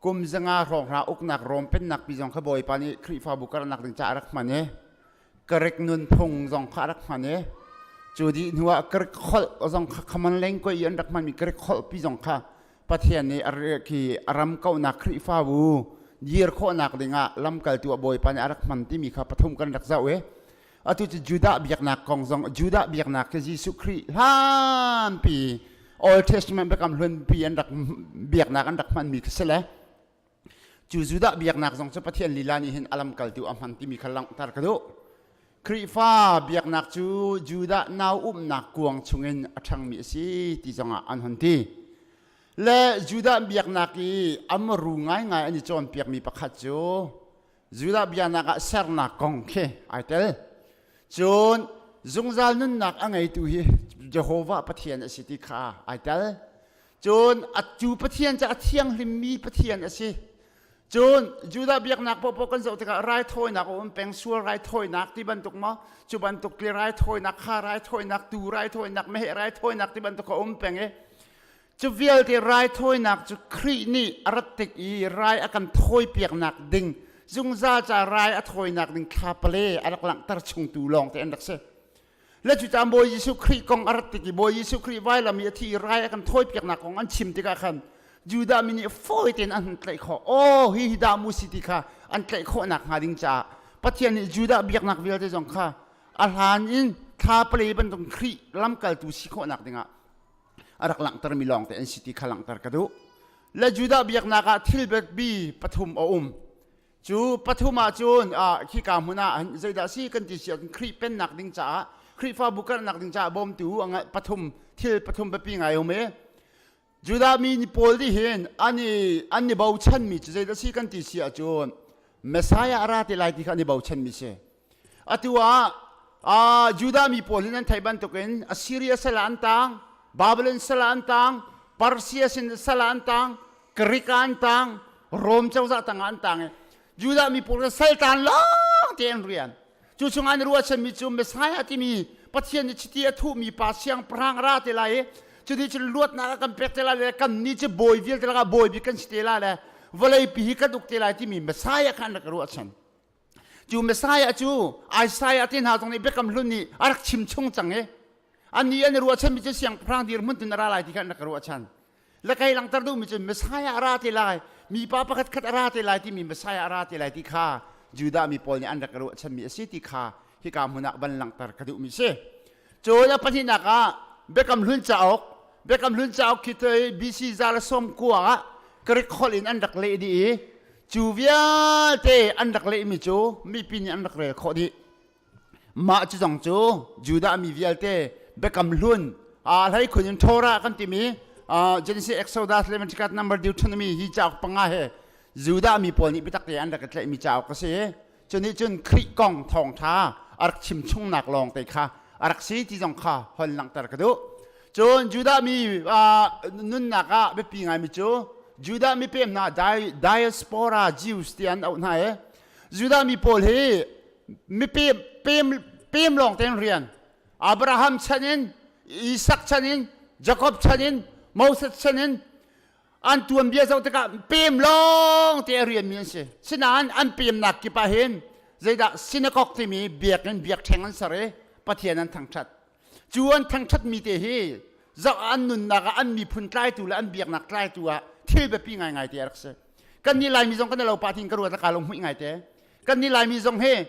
Kum 500 hrawng hna uknak Rom pennak pi zong kha Bawipa nih Khrihfabu karhnak ding caah a rak hman i Greek nunphung zong kha a rak hman i cu dih hnu ah Greek holh zong kha common language i an rak hmanmi Greek holh pi zong kha Pathian nih khi a ram kauhnak Khrihfabu dir khawhnak dingah lamkaltu a Bawipa nih a rak hman timi kha pathum kan rak zoh i atu cu Judah biaknak kong zong Judah biaknak khi Jesuh Khrih hlanpi Old Testament biakam hlunpi an rak biaknak an rak hmanmi khi si le cu Judah biaknak zong cu Pathian lila nih hin a lamkaltu a hman timi kha langhter ka duh. Khrihfa biaknak cu Judah nau umnak kuang chungin a ṭhangmi a si ti zongah an hon ti. Le Judah biaknak i amru ngaingai an i cawnpiakmi pakhat cu Judah biaknak ah sernak kong khi ai tel. Cun zungzal nunnak a ngeitu hi Jehovah Pathian a si ti kha ai tel. Cun cu Pathian cu a thianghlimmi Pathian a si. Cun Judah biaknak paohpaoh kan zoh tikah raithawinak a um peng, sual raithawinak ti bantuk maw, cu bantuk ti raithawinak, kha raithawinak, tuu raithawinak, meheh raithawinak ti bantuk a um peng i cu vialte raithawinak cu Khrih nih a rat tik i rai a kan thawipiaknak ding zungzal ca rai a thawinak ding thla pale a rak langhter chungtu lawng te an rak si. Le cucaah Bawi Jesuh Khrih kong a rat tik i Bawi Jesuh Khrih vailam i a thi i rai a kan thawipiaknak kong an chim tikah khan Judah mi nih fawi tein an hun tlaih khawh. Aw, hi hi dah mu si ti kha an tlaih khawhnak hnga ding caah Pathian nih Judah biaknak vialte zong kha a hlan in thla pale bantuk Khrih lamkaltu si khawhnak dingah a rak langhtermi lawngte an si ti kha langhter ka duh. Le Judah biaknak ah thil biapi pathum a um. Cu pathum ah cun khika hmun ah zeidah si kan ti si ahcun Khrih pennak ding caah Khrihfabu karhnak ding caah bawmtu pathum thil pathum biapi ngai um i Judah mi pawl nih hin an i an i bochanmi cu zeidah si kan ti si ahcun Messiah a ra te lai ti kha an i bochanmi si. Atu ah Judah mi pawl hi nan theih bantukin Assyria sal ah an tang, Babylon sal ah an tang, Persia sin sal ah an tang, Greek ah an tang, Rom cozah tang ah an tang i Judah mi pawl cu saltan lawng te an rian. Cu chungah an ruahchanmi cu Messiah timi Pathian nih chiti a thuhmi pa siangpahrang a ra te lai i cuti cun luatnak a kan pek te lai le kan nih cu bawi vialte lakah bawi bik kan si te lai le vawleipi hi kan uk te lai timi Messiah kha an rak ruahchan. Cu Messiah cu Isaiah te hna zong nih biakam hlun nih a rak chim chung cang i annih an i ruahchanmi cu siangpahrang dirhmun tin a ra lai ti kha an rak ruahchan. Le kai langhter duhmi cu Messiah a ra te lai, mipa pakhat khat a ra te lai timi Messiah a ra te lai ti kha Judah mi pawl nih an rak ruahchanmi a si ti kha hika hmun ah van langhter ka duhmi si. Cun a pahnihnak ah Biakam Hlun cauk, Biakam Hlun cauk khi BC 190 ah Greek holh in an rak leh dih i Cu vialte an rak lehmi cu mipi nih an rak rel khawh dih. Mah cu zong cu Judah mi vialte biakam hlun hlei khun in Torah kan timi Genesis, Exodus, Leviticus, Number, Deuteronomy hi cauk panga he Judah mi pawl nih biatak te an rak i tlaihmi cauk a si. Cu nih cun Khrih kong thawngṭha a rak chim chungnak lawng te kha a rak si ti zong kha hon langhter ka duh. Cun Judah mi nunnak ah biapi ngaimi cu Judah mipem hna diaspora Jews ti an auh hna i Judah mi pawl hi mipem pem pem lawng tein rian Abraham chan in Isak chan in Jacob chan in Moses chan in an tuanbia zoh tikah pem lawng te a rianmi an si. Sinain an pemnak kip ah hin zeidah synagogue timi biakinn biakṭheng an ser i Pathian an thangṭhat. Cu an thangṭhatmi te hi zoh an nunnak ah an miphun tlaitu le an biaknak tlaitu ah thil biapi ngaingai te a rak si. Kan nih Laimi zong kan i lo pah tin ka ruat ka lung hmuih ngai te. Kan nih Laimi zong hi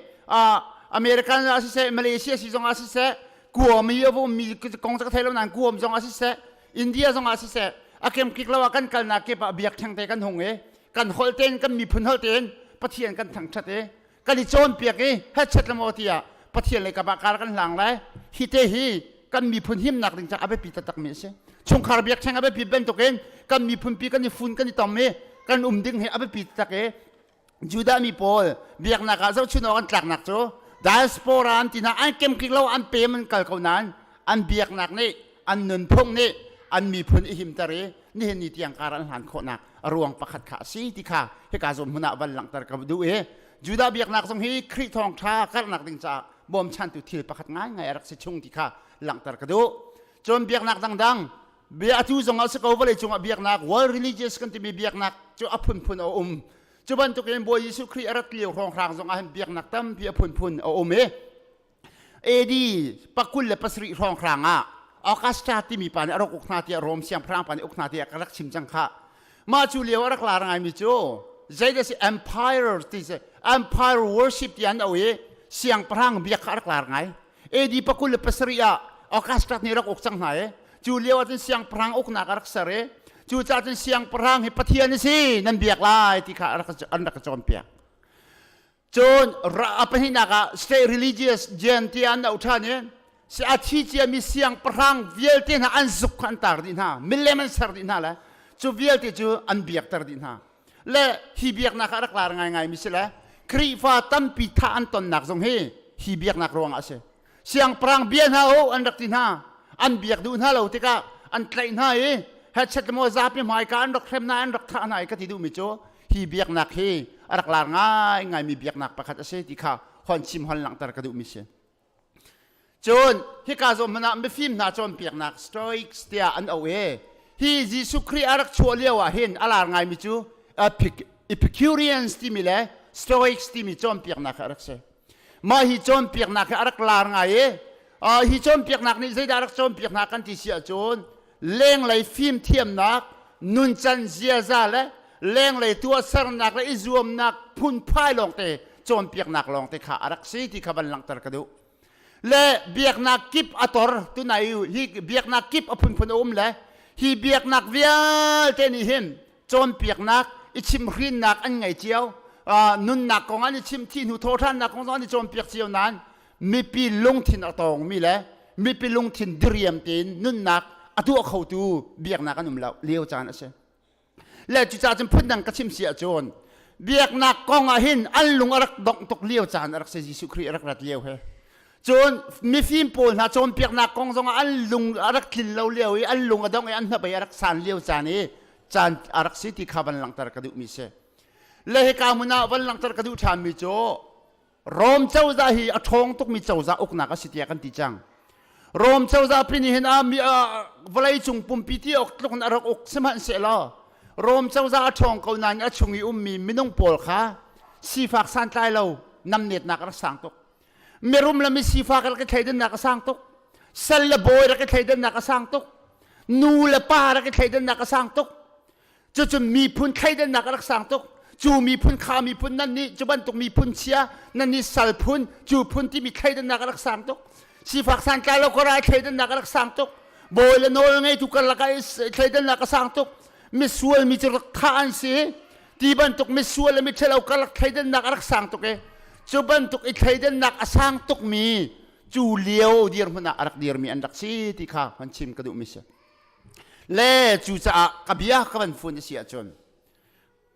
American ah siseh, Malaysia si zong ah siseh, Guam i a ummi kong cu ka thei lo nain Guam zong ah siseh, India zong ah siseh, a kemkik lo ah kan kalnak kip ah biakṭheng te kan hung i kan holh tein kan miphun holh tein Pathian kan thangṭhat i kan i cawnpiak i hechet le maw tiah Pathian lei kap ah kar kan hlang lai hi te hi kan miphun himnak ding caah a biapi taktakmi a si chungkhar biakṭheng a biapi bantukin kan miphun pi kan i fun kan i tom i kan um ding hi a biapi taktak i Judah mi pawl biaknak ah zohchun awk an tlaknak cu diaspora an ti hna an kemkik lo an pem an kal ko nain an biaknak nih an nunphung nih an miphun i himter i nihin ni tiang kar an hlan khawhnak a ruang pakhat kha a si ti kha hika zawn hmun ah van langhter ka duh i Judah biaknak zong hi Khrih thawngṭha karhnak ding caah bawmchantu thil pakhat ngaingai a rak si chung ti kha langhter ka duh. Cun biaknak dangdang. Bia atu zong ah si ko vawlei cungah biaknak world religious kan timi biaknak cu a phunphun a um. Cu bantukin Bawi Jesuh Khrih a rat lio hrawnghrang zong ah hin biaknak tampi a phunphun a um i AD pakul le pasarih hrawnghrang ah Augusta timi pa nih a rak uk hna tiah Rom siangpahrang pa nih uk hna tiah ka rak chim cang khah. Mah cu lio a rak lar ngaimi cu zeidah si empire ti si empire worship ti an au i siangpahrang biak kha a rak lar ngai. AD pakul le pasarih ah Augustus nih rak uk cang hna i cu lio ah cun siangpahrang uknak a rak ser i cucaah cun siangpahrang hi Pathian a si nan biak lai ti kha an rak cawnpiak. Cun a pahnihnak ah state religious gen tiah an auh ṭhan i si a thi ciami siangpahrang vialte hna an zuk kha an tar dih hna milem an ser dih hna le cu vialte cu an biakter dih hna le hi biaknak ah rak lar ngaingai mi si le Khrihfa tampi thah an tonnak zong hi hi biaknak ruangah a si siangpahrang bia hna u an rak ti hna an biak duh hna lo tikah an tlaih hna i hechet maw zapi hmaika an rak hrem hna an rak thah hna i ka ti duhmi cu hi biaknak hi a rak lar ngaingaimi biaknak pakhat a si ti kha hon chim hon langhter ka duhmi si cun hika zawn hmanh ah mifim hna cawnpiaknak Stoics tiah an auh i hi Jesuh Khrih a rak chuah lio ah hin a lar ngaimi cu Epicureans timi le Stoics timi cawnpiaknak kha a rak si Mah hi cawnpiaknak hi a rak lar ngai i hi cawnpiaknak nih zeidah a rak cawnpiak hna kan ti si ahcun lenglei fimthiamnak, nuncan ziaza le lenglei tuahsernak le i zuamnak phunphai lawngte cawnpiaknak lawngte kha a rak si ti kha van langhter ka duh. Le biaknak kip a tor tunai hi biaknak kip a phunphun a um le hi biaknak vialte nih hin cawnpiaknak i chimhrinnak an ngei cio nunnak kong an i chim thi hnu thawhṭhannak kong zong an i cawnpiak cio nain mipi lungthin a tawngmi le mipi lungthin diriam tein nunnak a tuah khotu biaknak an um lo lio caan a si le cucaah cun phundang ka chim si ahcun biaknak kong ah hin an lung a rak dongh tuk lio caan a rak si Jesuh Khrih a rak rat lio he Cun mifim pawl hna cawnpiaknak kong zongah an lung a rak tlin lo lio i an lung a dongh i an hnabei a rak san lio caan i caan a rak si ti kha van langhter ka duhmi si. Le hika hmun ah van langhter ka duh ṭhanmi cu Rom cozah hi a ṭhawng tukmi cozah uknak a si tiah kan ti cang. Rom cozah pi nih hin a mi vawlei cung pumpi ti awk tluk in a rak uk sihmanhsehlaw Rom cozah a ṭhawng ko nain a chung i ummi minung pawl kha sifak santlai lo namnetnak a rak sang tuk. Mirum le misifak rak i thleidannak a sang tuk. Sal le bawi rak i thleidannak a sang tuk. Nu le pa rak i thleidannak a sang tuk. Cucun miphun thleidannak a rak sang tuk. Cu miphun kha miphun nan nih cu bantuk miphun chia nan nih sal phun cu phun timi thleidannak a rak sang tuk. Sifak santlai lo kar ah thleidannak a rak sang tuk. Bawi le nawl ngeitu karlak ah thleidannak a sang tuk. Misual mi cu rak thah an si. Ti bantuk misual le miṭhalo karlak thleidannak a rak sang tuk i cu bantuk i thleidannak a sang tukmi cu lio dirhmun ah a rak dirmi an rak si ti kha van chim ka duhmi si. Le cucaah ka bia ka van fun a si ahcun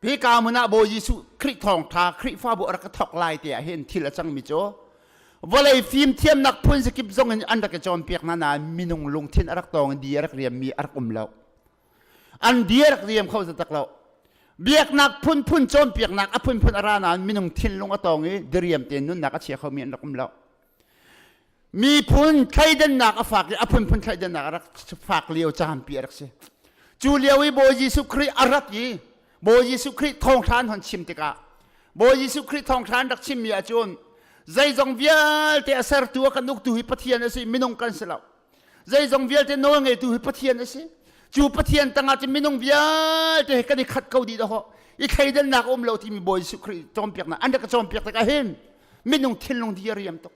hika hmun ah Bawi Jesuh Khrih thawngṭha Khrihfabu a rak ka thawk lai te ah hin thil a cangmi cu vawlei fimthiamnak phun zakip zong in an rak i cawnpiak hna nain minung lungthin a rak tawng i di a rak riammi a rak um lo. An di a rak riam kho taktak lo. Biaknak phunphun cawnpiaknak a phunphun a ra nain minung thinlung a tawng i diriam tein nunnak a chia khomi an rak um lo. Miphun thleidannak a fak i a phunphun thleidannak a rak fak lio caanpi a rak si. Cu lio i Bawi Jesuh Khrih a rat i Bawi Jesuh Khrih thawngṭha an hon chim tikah Bawi Jesuh Khrih thawngṭha an rak chimmi ahcun zeizong vialte a sertu a kan uktu hi Pathian a si minung kan si lo. Zeizong vialte nawl ngeitu hi Pathian a si. Cu Pathian tangah cun minung vialte he kan i khat ko dih dahawh. I thleidannak a um lo timi Bawi Jesuh Khrih cawnpiaknak an rak ka cawnpiak tikah hin minung thinlung di a riam tuk.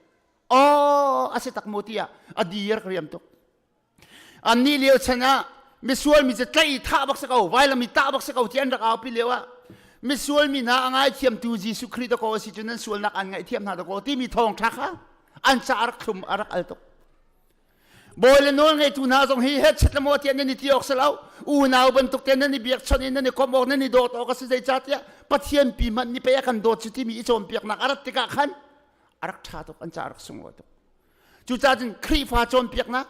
Aw a si tak maw tiah a di a rak riam tuk. Annih lio chan ah misual mi cu tlaih i thah bak si ko, vailam i tah bak si ko ti an rak aupi lio ah misual mi hna a ngaithiamtu Jesuh Khrih dakaw a si cu nan sualnak an ngaihthiam hna dakaw timi thawngṭha kha an ca a rak thlum a rak al tuk. Bawi le nawl ngeitu hna zong hi hetchet le maw tiah nan i ti awk si lo. Unau bantuk te nan i biakchawnh i nan i komh awk nan i dawt awk a si zeicahtiah Pathian pi hmanh nih pei a kan dawt cu timi i cawnpiaknak a rat tikah khan a rak ṭha tuk an ca a rak sunglawi tuk. Cucaah cun Khrihfa cawnpiaknak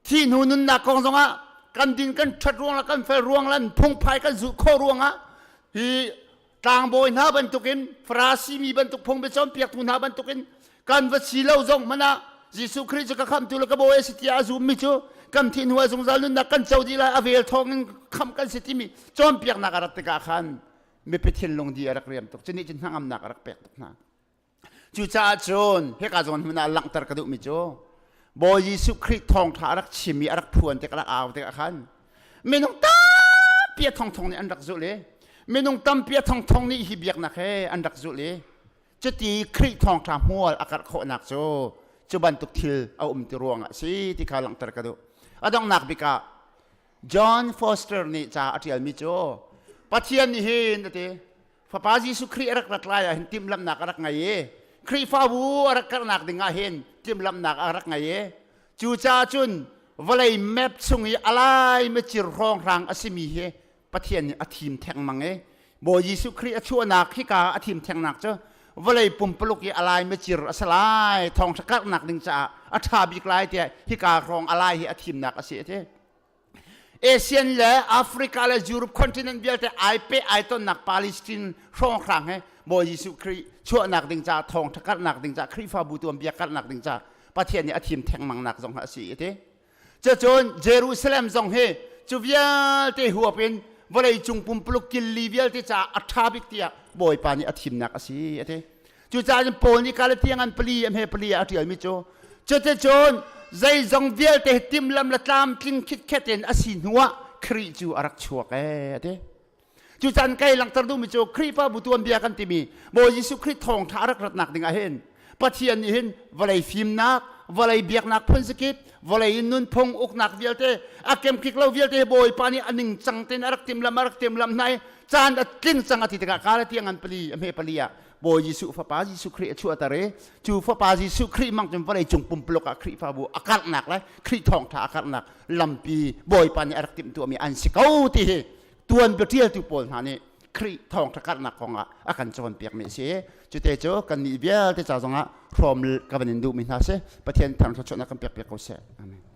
thi hnu nunnak kong zongah kan din kan ṭhat ruang le kan fel ruang le phungphai kan zulh khawh ruangah hi tlangbawi hna bantukin Farasi mi bantuk phung biacawnpiaktu hna bantukin kan va si lo zong hmanh ah Jesuh Khrih cu ka khamtu le ka bawi a si tiah a zummi cu Kan thih hnu ah zungzal nunnak kan co dih lai, a vel thawng in khamh kan si timi cawnpiaknak a rat tikah khan mipi thinlung di a rak riam tuk. Cu nih cun hnangamnak a rak pek tuk hna. Cucaah cun hika zawn hmun ah langhter ka duhmi cu Bawi Jesuh Khrih thawngṭha a rak chim i a rak phuan tik a rak au tikah khan minung tampi a thongthong nih an rak zulh i minung tampi a thongthong nih hi biaknak he an rak zulh i cuti Khrih thawngṭha hmual a karh khawhnak cu cu bantuk thil a um ti ruangah a si ti kha langhter ka duh. A donghnak bik ah John Foster nih ca a ṭialmi cu Pathian nih hin a ti Fapa Jesuh Khrih a rak rat lai ah hin timhlamhnak a rak ngei i Khrihfabu a rak karhnak ding ah hin timhlamhnak a rak ngei i cucaah cun vawlei map chung i a lai macir hrawnghrang a simi hi Pathian nih a thim thengmang i Bawi Jesuh Khrih a chuahnak hika a thim thengnak cu vawlei pumpaluk i a lai macir a si lai thawngṭha karhnak ding caah a ṭha bik lai tiah hika hrawng a lai hi a thimnak a si a ti. Asian le Africa le Europe continent vialte ai pe ai tonnak Palestine hrawnghrang he Bawi Jesuh Khrih chuahnak ding ca thawngtha karhnak ding ca Khrihfabu tuanbia karhnak ding ca Pathian nih a thim thengmang nak zong a si ati. Cucun Jerusalem zong hi cu vialte huap in vawlei cung pumpuluk killi vialte caah a ṭha bik tiah Bawipa nih a thimnak a si ati. Cucaah cun Paul nih Galatian an pali a hme pali ah a ṭialmi cu cuticun zeizong vialte timlam le tlamtling khitkhet in a si hnuah Khrih cu a rak chuak ee a ti. Cucan kai langhter duhmi cu Khrihfabu tuanbia kan timi Bawi Jesuh Khrih thawngṭha a rak ratnak ding ah hin Pathian nih hin vawlei fimnak, vawlei biaknak phunzakip, vawlei in nunphung uknak vialte a kemkik lo vialte Bawipa nih a ningcang tein a rak timlam a rak timlam hna i caan a tling cang a ti tikah Galatian ngan pali a hme pali ah Bawi Jesuh Fapa Jesuh Khrih a chuahter i cu Fapa Jesuh Khrih mang cun vawlei cung pumpuluk ah Khrihfabu a karhnak le Khrih thawngṭha a karhnak lampi Bawipa nih a rak timhtuahmi an si ko ti hi tuanbia ṭialtu pawl hna nih Khrih thawngṭha karhnak kongah a kan cawnpiakmi a si. Cute cu kannih vialte ca zongah hrawm ka van in duhmi hna si. Pathian thangṭhat chuahnak kan pek piak ko seh. Amen.